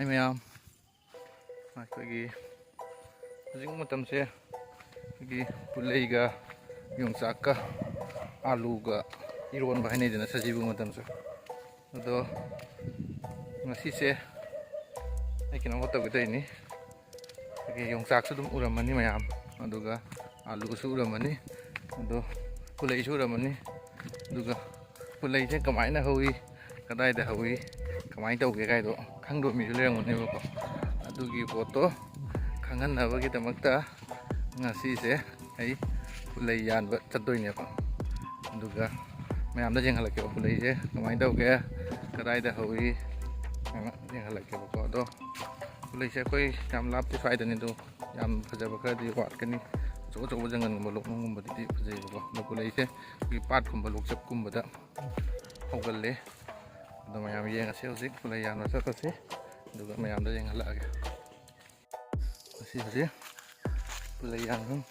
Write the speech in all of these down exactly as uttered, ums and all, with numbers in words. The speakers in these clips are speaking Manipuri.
ꯃꯌꯥꯝ, ꯑꯩꯈꯣꯏꯒꯤ ꯍꯧꯖꯤꯛ ꯃꯇꯝꯁꯦ ꯑꯩꯈꯣꯏꯒꯤ ꯄꯨꯂꯩꯒ ꯌꯣꯡꯆꯥꯛꯀ ꯑꯥꯂꯨꯒ ꯏꯔꯣꯟꯕ ꯍꯥꯏꯅꯩꯗꯅ ꯁꯖꯤꯕꯨ ꯃꯇꯝꯁꯨ꯫ ꯑꯗꯣ ꯉꯁꯤꯁꯦ ꯑꯩ ꯀꯩꯅꯣꯝ ꯇꯧꯒꯦ ꯇꯧꯔꯤꯅꯤ꯫ ꯑꯩꯈꯣꯏꯒꯤ ꯌꯣꯡꯆꯥꯛꯁꯨ ꯑꯗꯨꯝ ꯎꯔꯝꯃꯅꯤ ꯃꯌꯥꯝ, ꯑꯗꯨꯒ ꯑꯥꯂꯨꯁꯨ ꯎꯔꯝꯃꯅꯤ, ꯑꯗꯣ ꯄꯨꯂꯩꯁꯨ ꯎꯔꯝꯃꯅꯤ꯫ ꯑꯗꯨꯒ ꯄꯨꯂꯩꯁꯦ ꯀꯃꯥꯏꯅ ꯍꯧꯏ, ꯀꯗꯥꯏꯗ ꯍꯧꯏ, ꯀꯃꯥꯏꯅ ꯇꯧꯒꯦ ꯀꯥꯏꯗꯣ ꯈꯪꯗꯕ ꯃꯤꯁꯨ ꯂꯩꯔꯝꯒꯅꯦꯕꯀꯣ꯫ ꯑꯗꯨꯒꯤ ꯄꯣꯠꯇꯣ ꯈꯪꯍꯟꯅꯕꯒꯤꯗꯃꯛꯇ ꯉꯁꯤꯁꯦ ꯑꯩ ꯄꯨꯂꯩ ꯌꯥꯟꯕ ꯆꯠꯇꯣꯏꯅꯦꯕ꯫ ꯑꯗꯨꯒ ꯃꯌꯥꯝꯗ ꯌꯦꯡꯍꯜꯂꯛꯀꯦꯕ, ꯄꯨꯂꯩꯁꯦ ꯀꯃꯥꯏꯅ ꯇꯧꯒꯦ, ꯀꯗꯥꯏꯗ ꯍꯧꯏ ꯍꯥꯏꯅ ꯌꯦꯡꯍꯜꯂꯛꯀꯦꯕꯀꯣ꯫ ꯑꯗꯣ ꯄꯨꯂꯩꯁꯦ ꯑꯩꯈꯣꯏ ꯌꯥꯝ ꯂꯥꯞꯇꯦ ꯁ꯭ꯋꯥꯏꯗꯅꯤ, ꯑꯗꯣ ꯌꯥꯝ ꯐꯖꯕ ꯈꯔꯗꯤ ꯋꯥꯠꯀꯅꯤ꯫ ꯑꯆꯧ ꯑꯆꯧꯕ ꯖꯪꯒꯜꯒꯨꯝꯕ ꯂꯣꯛꯅꯨꯡꯒꯨꯝꯕꯗꯗꯤ ꯐꯖꯩꯕꯀꯣ꯫ ꯑꯗꯣ ꯄꯨꯂꯩꯁꯦ ꯑꯩꯈꯣꯏꯒꯤ ꯄꯥꯠꯀꯨꯝꯕ ꯂꯣꯛꯆꯞꯀꯨꯝꯕꯗ ꯍꯧꯒꯜꯂꯦ꯫ ꯑꯗꯣ ꯃꯌꯥꯝ ꯌꯦꯡꯉꯁꯤ ꯍꯧꯖꯤꯛ ꯄꯨꯂꯩ ꯌꯥꯟꯕ ꯆꯠꯄꯁꯦ, ꯑꯗꯨꯒ ꯃꯌꯥꯝꯗ ꯌꯦꯡꯍꯜꯂꯛꯑꯒꯦ꯫ ꯉꯁꯤ ꯍꯧꯖꯤꯛ ꯄꯨꯂꯩ ꯌꯥꯟꯐꯝ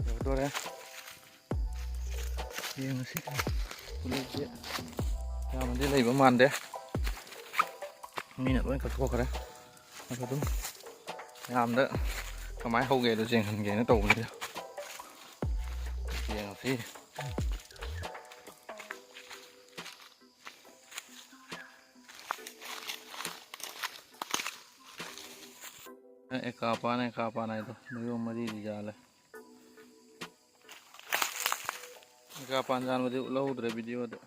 ꯌꯧꯗꯣꯔꯦ꯫ ꯌꯦꯡꯉꯁꯤ꯫ ꯄꯨꯂꯩꯁꯦ ꯌꯥꯝꯅꯗꯤ ꯂꯩꯕ ꯃꯥꯟꯗꯦ, ꯃꯤꯅ ꯂꯣꯏ ꯀꯛꯊꯣꯛꯈ꯭ꯔꯦ꯫ ꯑꯗꯣ ꯑꯗꯨꯝ ꯃꯌꯥꯝꯗ ꯀꯃꯥꯏꯅ ꯍꯧꯒꯦ ꯑꯗꯨ ꯌꯦꯡꯍꯟꯒꯦꯅ ꯇꯧꯕꯅꯤꯗ꯫ ꯌꯦꯡꯉꯁꯤ꯫ ꯑꯦꯀꯥ ꯄꯥꯟ, ꯑꯦꯀꯥ ꯄꯥꯟ ꯍꯥꯏꯗꯣ ꯃꯌꯣꯝ ꯃꯔꯤꯗꯤ ꯌꯥꯜꯂꯦ꯫ ꯑꯦꯀꯥ ꯄꯥꯟ ꯌꯥꯟꯕꯗꯤ ꯎꯠꯍꯧꯗ꯭ꯔꯦ ꯚꯤꯗꯤꯑꯣꯗ꯫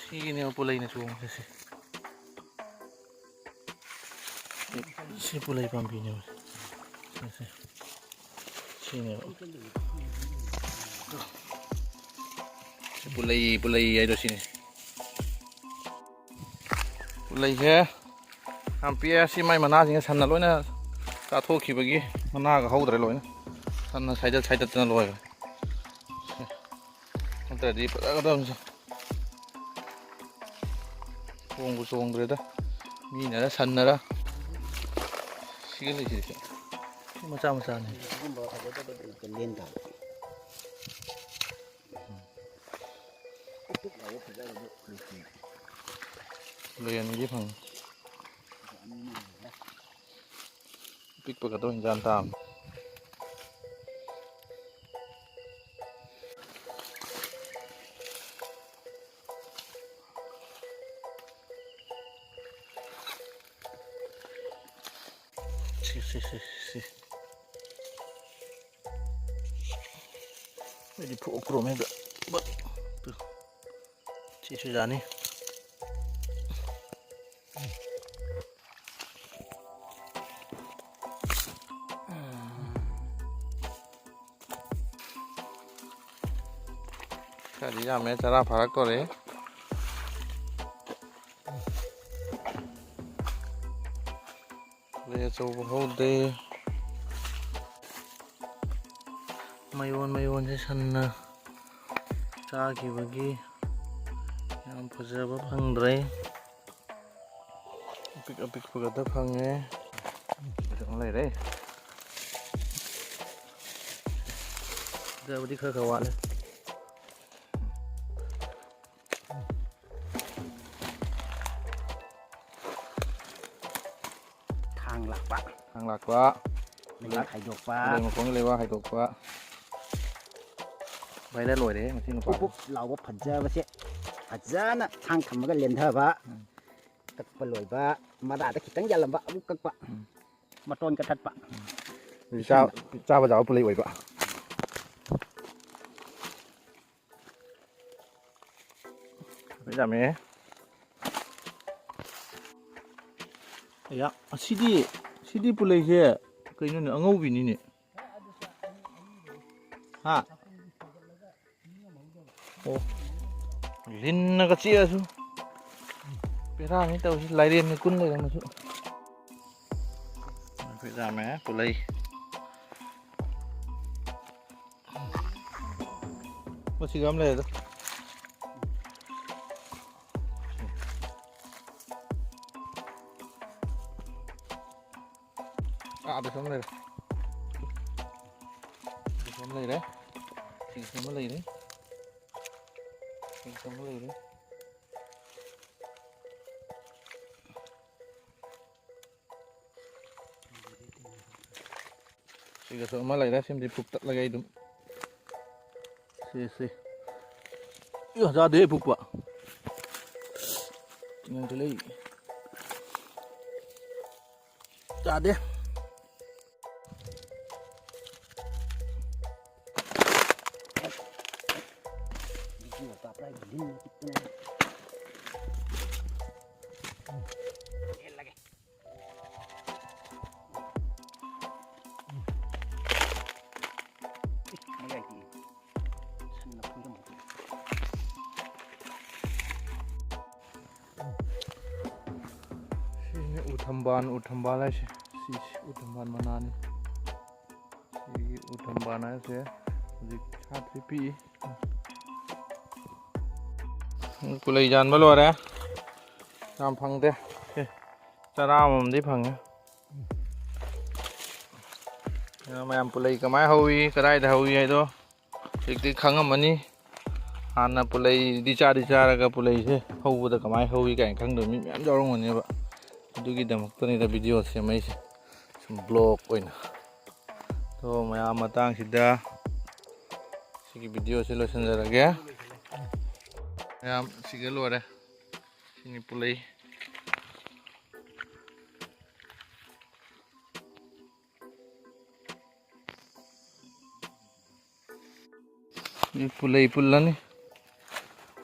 ꯁꯤꯒꯤꯅꯦꯕ ꯄꯨꯂꯩꯅ ꯆꯣꯡꯉꯤꯁꯦ꯫ ꯁꯤ ꯄꯨꯂꯩ ꯄꯥꯝꯕꯤꯅꯦꯕ꯫ ꯁꯤꯁꯦ꯫ ꯁꯤꯅꯦꯕ꯫ ꯁꯤ ꯄꯨꯂꯩ, ꯄꯨꯂꯩ ꯍꯥꯏꯗꯣ ꯁꯤꯅꯤ꯫ ꯄꯨꯂꯩꯁꯦ ꯌꯥꯝ ꯄꯤꯛꯑꯦ꯫ ꯁꯤ ꯃꯥꯏ ꯃꯅꯥꯁꯤꯡꯁꯦ ꯁꯟꯅ ꯂꯣꯏꯅ ꯆꯥꯊꯣꯛꯈꯤꯕꯒꯤ ꯃꯅꯥꯒ ꯍꯧꯗ꯭ꯔꯦ ꯂꯣꯏꯅ꯫ ꯁꯟꯅ ꯁꯥꯏꯗꯠ ꯁꯥꯏꯗꯠꯇꯅ ꯂꯣꯏꯈ꯭ꯔꯦ꯫ ꯅꯠꯇ꯭ꯔꯗꯤ ꯐꯖꯒꯗꯕꯅꯤ꯫ ꯆꯣꯡꯕꯨ ꯆꯣꯡꯗ꯭ꯔꯦꯗ꯫ ꯃꯤꯅꯔ ꯁꯟꯅꯔ꯫ ꯁꯤꯒ ꯂꯩꯁꯤꯗꯤ꯫ ꯁꯤ ꯃꯆꯥ ꯃꯆꯥꯅꯤ꯫ ꯑꯗꯨꯒꯨꯝꯕ ꯐꯖꯗꯕꯗꯤ ꯂꯦꯟ ꯇꯥꯕ꯫ ꯂꯦꯟꯒꯤ ꯐꯪꯉꯤ꯫ ꯄꯤꯛꯄꯒꯗꯣ ꯍꯤꯡꯖꯥꯟ ꯇꯥꯕꯅꯤ꯫ ꯁꯤ, ꯁꯤ, ꯁꯤ, ꯁꯤ꯫ ꯑꯩꯗꯤ ꯐꯨ-, ꯎꯈ꯭ꯔꯨꯝ ꯍꯦꯛꯇ ꯕꯠ-, ꯇꯨ꯫ ꯁꯤꯁꯨ ꯌꯥꯅꯤ꯫ ꯈꯔꯗꯤ ꯌꯥꯝꯃꯦ, ꯆꯔꯥ ꯐꯥꯔꯛꯇꯣꯔꯦ꯫ ꯂꯩ ꯑꯆꯧꯕ ꯍꯧꯗꯦ꯫ ꯃꯌꯣꯟ ꯃꯌꯣꯟꯁꯦ ꯁꯟꯅ ꯆꯥꯈꯤꯕꯒꯤ ꯌꯥꯝ ꯐꯖꯕ ꯐꯪꯗ꯭ꯔꯦ꯫ ꯑꯄꯤꯛ ꯑꯄꯤꯛꯄꯒꯗ ꯐꯪꯉꯦ꯫ ꯑꯗꯨꯝ ꯂꯩꯔꯦ꯫ ꯐꯖꯕꯗꯤ ꯈꯔ ꯈꯔ ꯋꯥꯠꯂꯦ꯫ ꯊꯥꯡ ꯂꯥꯛꯄ꯫ ꯊꯥꯡ ꯂꯥꯛꯄ꯫ ꯂꯩꯕꯥꯛ ꯍꯥꯏꯗꯣꯛꯄ꯫ ꯂꯩ ꯃꯈꯣꯡꯒꯤ ꯂꯩꯕꯥꯛ ꯍꯥꯏꯗꯣꯛꯄ꯫ ꯚꯥꯏꯔꯦꯜ ꯑꯣꯏꯔꯦ ꯃꯁꯤ ꯅꯨꯄꯥ꯫ ꯄꯨꯞ ꯄꯨꯞ ꯂꯥꯎꯕ ꯐꯖꯕꯁꯦ꯫ ꯐꯖꯅ ꯊꯥꯡ ꯊꯝꯃꯒ ꯂꯦꯟꯊꯕ꯫ ꯎꯝ꯫ ꯀꯛꯄ ꯂꯣꯏꯕ꯫ ꯃꯔꯥꯗ ꯈꯤꯇꯪ ꯌꯥꯜꯂꯝꯕ ꯑꯃꯨꯛ ꯀꯛꯄ꯫ ꯎꯝ꯫ ꯃꯇꯣꯟ ꯀꯛꯊꯠꯄ꯫ ꯎꯝ꯫ ꯆꯥ-, ꯆꯥꯕ ꯌꯥꯕ ꯄꯨꯂꯩ ꯑꯣꯏꯕ꯫ ꯌꯥꯝꯃꯦ꯫ ꯑꯌꯥ, ꯑꯁꯤꯗꯤ, ꯁꯤꯗꯤ ꯄꯨꯂꯩꯁꯦ ꯀꯩꯅꯣꯅꯦ, ꯑꯉꯧꯕꯤꯅꯤꯅꯦ꯫ ꯍꯥ? ꯑꯣ꯫ ꯂꯤꯟꯅꯒ ꯆꯤꯛꯑꯁꯨ ꯕꯦꯔꯥꯅꯤ ꯇꯧꯔꯤꯁꯤ, ꯂꯥꯏꯔꯦꯟꯅꯤ ꯀꯨꯟ ꯂꯩꯔꯝꯃꯁꯨ꯫ ꯌꯥꯝꯃꯦ ꯄꯨꯂꯩ꯫ ꯃꯁꯤꯒ ꯑꯃ ꯂꯩꯔꯦꯗ꯫ ꯑꯥ, ꯑꯗꯨꯁꯨ ꯑꯃ ꯂꯩꯔꯦ꯫ ꯑꯗꯨꯁꯨ ꯑꯃ ꯂꯩꯔꯦ꯫ ꯁꯤꯒꯤꯁꯨ ꯑꯃ ꯂꯩꯔꯦ꯫ ꯁꯤꯒꯤꯁꯨ ꯑꯃ ꯂꯩꯔꯦ꯫ ꯁꯤꯒꯁꯨ ꯑꯃ ꯂꯩꯔꯦ, ꯁꯤꯃꯗꯤ ꯐꯨꯛꯇꯠꯂꯒꯦ ꯑꯩ ꯑꯗꯨꯝ꯫ ꯁꯤ, ꯁꯤ꯫ ꯏꯌꯥ, ꯆꯥꯗꯦ ꯐꯨꯛꯄ꯫ ꯉꯟꯈꯠꯂꯛꯏ꯫ ꯆꯥꯗꯦ꯫ ꯁꯤꯅꯤ ꯎ ꯊꯝꯕꯥꯜ, ꯎ ꯊꯝꯕꯥꯜ ꯍꯥꯏꯁꯦ꯫ ꯁꯤꯁꯤ ꯎ ꯊꯝꯕꯥꯜ ꯃꯅꯥꯅꯤ꯫ ꯁꯤꯒꯤ ꯎ ꯊꯝꯕꯥꯜ ꯍꯥꯏꯁꯦ ꯍꯧꯖꯤꯛ ꯁꯥꯠꯇ꯭ꯔꯤ, ꯄꯤꯛꯏ꯫ ꯄꯨꯂꯩ ꯌꯥꯟꯕ ꯂꯣꯏꯔꯦ꯫ ꯌꯥꯝ ꯐꯪꯗꯦ꯫ ꯁꯦ, ꯆꯔꯥ ꯑꯃꯃꯝꯗꯤ ꯐꯪꯉꯦ꯫ ꯃꯌꯥꯝ ꯄꯨꯂꯩ ꯀꯃꯥꯏꯅ ꯍꯧꯋꯤ, ꯀꯗꯥꯏꯗ ꯍꯧꯋꯤ ꯍꯥꯏꯗꯣ ꯍꯧꯖꯤꯛꯇꯤ ꯈꯪꯉꯝꯃꯅꯤ꯫ ꯍꯥꯟꯅ ꯄꯨꯂꯩꯗꯤ ꯆꯥꯗꯤ ꯆꯥꯔꯒ ꯄꯨꯂꯩꯁꯦ ꯍꯧꯕꯗ ꯀꯃꯥꯏꯅ ꯍꯧꯋꯤ ꯀꯥꯏꯅ ꯈꯪꯗꯕ ꯃꯤ ꯃꯌꯥꯝ ꯌꯥꯎꯔꯝꯒꯅꯦꯕ꯫ ꯑꯗꯨꯒꯤꯗꯃꯛꯇꯅꯤꯗ ꯚꯤꯗꯤꯑꯣ ꯁꯦꯝꯃꯛꯏꯁꯦ, ꯁꯨꯝ ꯕ꯭ꯂꯣꯛ ꯑꯣꯏꯅ꯫ ꯑꯗꯣ ꯃꯌꯥꯝ, ꯃꯇꯥꯡꯁꯤꯗ ꯁꯤꯒꯤ ꯚꯤꯗꯤꯑꯣꯁꯦ ꯂꯣꯏꯁꯤꯟꯖꯔꯒꯦ꯫ ꯃꯌꯥꯝ, ꯁꯤꯒ ꯂꯣꯏꯔꯦ꯫ ꯁꯤꯅꯤ ꯄꯨꯂꯩ꯫ ꯁꯤ ꯄꯨꯂꯩ ꯄꯨꯜꯂꯅꯤ꯫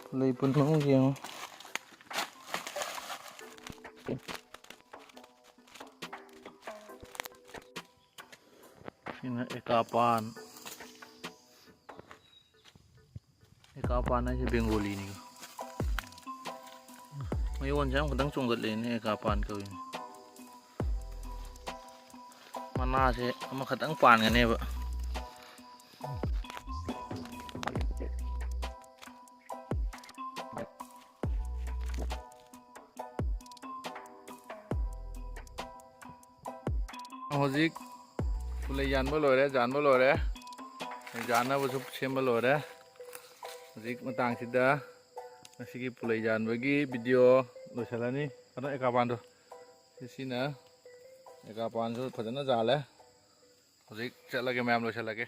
ꯄꯨꯂꯩ ꯄꯨꯟꯕ ꯑꯃꯨꯛ ꯌꯦꯡꯉꯨ꯫ ꯁꯤꯅ ꯑꯦꯀꯥꯄꯥꯟ꯫ ꯑꯦꯀꯥꯄꯥꯟ ꯍꯥꯏꯁꯦ ꯕꯦꯡꯒꯣꯂꯤꯅꯤ꯫ ꯃꯌꯣꯟꯁꯦ ꯑꯃꯈꯛꯇꯪ ꯆꯣꯡꯈꯠꯂꯛꯑꯦꯅꯦ, ꯑꯦꯀꯥꯄꯥꯟ ꯀꯧꯏꯅꯦ꯫ ꯃꯅꯥꯁꯦ ꯑꯃꯈꯛꯇꯪ ꯄꯥꯟꯒꯅꯦꯕ꯫ ꯍꯧꯖꯤꯛ ꯄꯨꯂꯩ ꯌꯥꯟꯕ ꯂꯣꯏꯔꯦ, ꯌꯥꯟꯕ ꯂꯣꯏꯔꯦ, ꯌꯥꯟꯅꯕꯁꯨ ꯁꯦꯝꯕ ꯂꯣꯏꯔꯦ꯫ ꯍꯧꯖꯤꯛ ꯃꯇꯥꯡꯁꯤꯗ ꯉꯁꯤꯒꯤ ꯄꯨꯂꯩ ꯌꯥꯟꯕꯒꯤ ꯚꯤꯗꯤꯑꯣ ꯂꯣꯏꯁꯤꯜꯂꯅꯤ꯫ ꯑꯗꯣ ꯑꯦꯀꯥꯄꯥꯟꯗꯣ, ꯁꯤꯅ ꯑꯦꯀꯥꯄꯥꯟꯁꯨ ꯐꯖꯅ ꯌꯥꯜꯂꯦ꯫ ꯍꯧꯖꯤꯛ ꯆꯠꯂꯒꯦ, ꯃꯌꯥꯝ ꯂꯣꯏꯁꯤꯜꯂꯒꯦ꯫